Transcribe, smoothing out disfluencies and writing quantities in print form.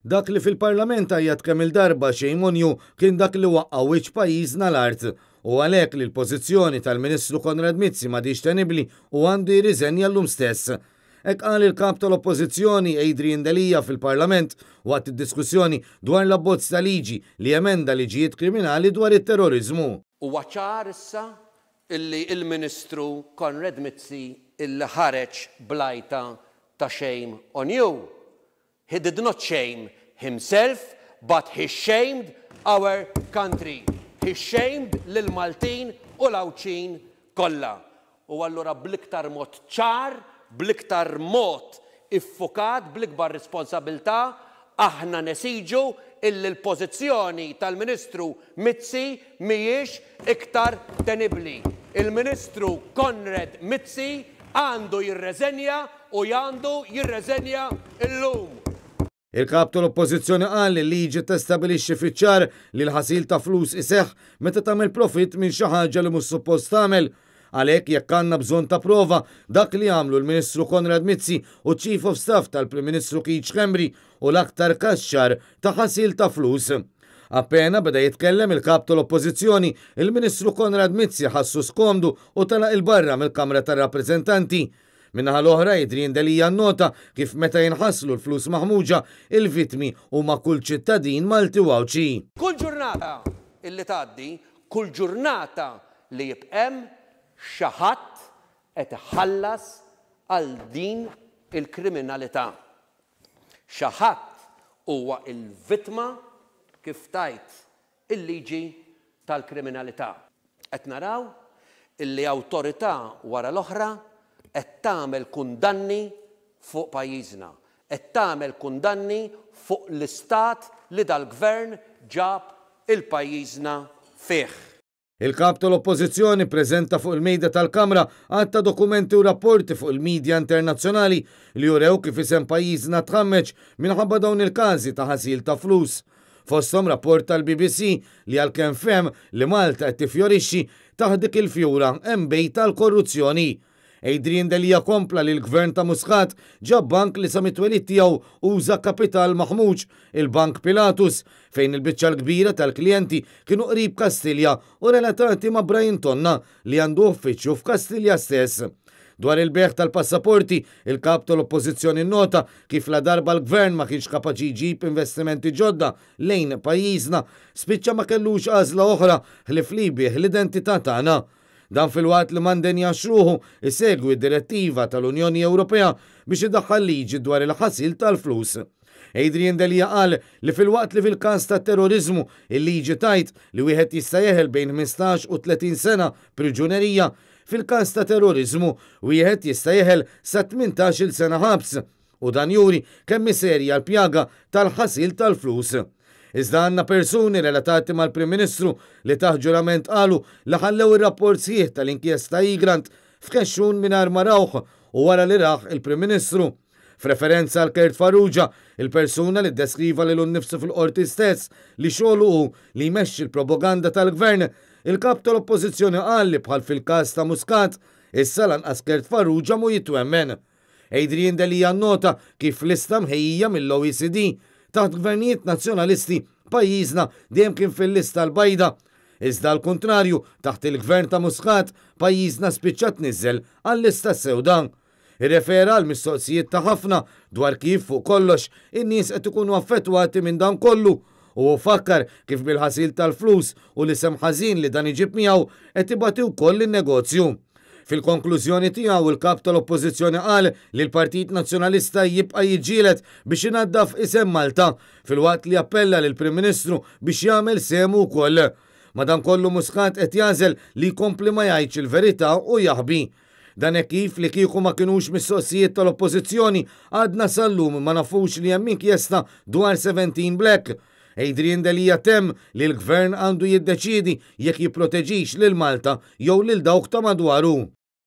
Dak li fil-Parlament għajjat kemm-il darba "shame on you" kien dak li waqqa' wiċċ pajjiżna l-art. U għalhekk li l-pożizzjoni tal-Ministru Konrad Mizzi m'għadhiex tenibbli u għandu jirriżenja llum stess. Hekk qal il-kap tal-Oppożizzjoni Adrian Delia fil-Parlament waqt id-diskussjoni dwar l-abbozz ta' liġi li emenda liġijiet kriminali dwar it-terroriżmu. Huwa ċar issa illi il-Ministru Konrad Mizzi, illi ħareġ bl-għajta ta' "shame on you", he did not shame himself, but he shamed our country. He shamed lil-Maltin u l-Għawdxin kollha. U allura bl-iktar mod ċar, bl-iktar mod iffukat, bl-ikbar responsabilità, aħna nesiġu illi l-pożizzjoni tal-Ministru Mizzi mhijiex iktar tenibbli. Il-Ministru Konrad Mizzi għandu jirreżenja u għandu jirreżenja illum. Il-kap tal-Oppożizzjoni qal li liġi tistabilixxi fiċ-ċar li l-ħasil ta' flus iseħħ meta tagħmel profit minn xi ħaġa li mhux suppost tagħmel. Għalhekk, jekk għandna bżonn ta' prova, dak li għamlu l-Ministru Konrad Mizzi u Chief of Staff tal-Prim Ministru Keith Schembri hu l-aktar każ ċar ta' ħasil ta' flus. Appena beda jitkellem il-kap tal-Oppożizzjoni, il-Ministru Konrad Mizzi ħassu skomdu u telaq 'il barra mill-Kamra tar-Rappreżentanti. Min-naħa l-oħra, Adrian Delia nota kif meta jinħaslu l-flus maħmuġa, il-vitmi huma kull ċittadin Malti u Għawdxi. Kull ġurnata illi tgħaddi, kull ġurnata li jibqa' hemm, xi ħadd qed iħallas għal din il-kriminalità. Xi ħadd huwa il-vittma kif tgħid il-liġi tal-kriminalità. Qed naraw illi awtorità wara l-oħra qed tagħmel kundanni fuq pajjiżna, qed tagħmel kundanni fuq l-istat li dal-gvern ġab il-pajjiżna fih. Il-kap tal-Oppożizzjoni preżenta fuq il-mejda tal-Kamra għadd ta' dokumenti u rapporti fuq il-medja internazzjonali li jurew kif isem pajjiżna tħammeġ minħabba dawn il-każi ta' ħasil ta' flus. Fosthom rapport tal-BBC li għalkemm fehem li Malta qed tifjorixxi, taħt dik il-fjura hemm bejta tal-korruzzjoni. Adrian Delia kompla li l-gvern ta' Muscat ġab bank li sa mit-twelid tiegħu uża kapital maħmuġ, il-Bank Pilatus, fejn il-biċċa l-kbira tal-klijenti kienu qrib Kastilja u relatati ma' Brian Tonna li għandu uffiċċju f'Kastilja stess. Dwar il-bejgħ tal-passaporti, il-kap tal-Oppożizzjoni nota kif la darba l-gvern ma kienx kapaċi jġib investimenti ġodda lejn pajjiżna, spiċċa ma kellux għażla oħra ħlief li jbigħ l-identità tagħna. Dan filwaqt li ma ndenjax ruħu isegwi direttiva tal-Unjoni Ewropea biex idaħħal liġi dwar il-ħasil tal-flus. Adrian Delia qal li filwaqt li fil-każ ta' terrorizmu il-liġi tgħid li wieħed jista' jeħel bejn 15 u 30 sena priġunerija, fil-każ ta' terrorizmu wieħed jista' jeħel sa 18 sena ħabs u dan juri kemm serja l-pjaga tal-ħasil tal-flus. Iżda għandna persuni relatati mal-Prim Ministru li taħt ġurament qalu li ħallew ir-rapport sħiħ tal-inkjesta Egrant f'kexxun mingħajr ma rawh u wara li rah il-Prim Ministru. F'referenza għal Kurt Farrugia, il-persuna li deskriva lilu nnifsu fil-qorti stess li xogħlu hu li jmexxi l-propaganda tal-gvern, il-kap tal-Oppożizzjoni qal li bħal fil-każ ta' Muscat, issa lanqas Kurt Farrugia mhu jitwemmen. Adrian Delia nota kif lista mħejjija mill-OECD taħt gvernijiet nazzjonalisti pajjiżna dejjem kien fil-lista l-bajda. Iżda l-kontrarju, taħt il-gvern ta' Muscat, pajjiżna spiċċa tniżel għall-lista sewda. Irrefera għal mistoqsijiet ta' ħafna dwar kif fuq kollox in-nies qed ikunu affettwati minn dan kollu u fakkar kif bil-ħasil tal-flus u l-isem ħażin li dan iġib miegħu qed ibati wkoll in-negozju. Fil-konklużjoni tiegħu, il-kap tal-Oppożizzjoni qal li l-Partit Nazzjonalista jibqa' jiġġieled biex inaddaf isem Malta filwaqt li appella lill Prim Ministru biex jagħmel sehmu wkoll. Madankollu, Muscat qed jagħżel li jkompli ma jgħidx il-verità u jaħbi. Dan hekk kif li kieku ma kinux mistoqsijiet tal-Oppożizzjoni, għadna sal-lum ma nafux li hemm inkjesta dwar 17 Black. Adrian Delia temm li l-gvern għandu jiddeċidi jekk jipproteġix lil Malta jew lil dawk ta' madwaru.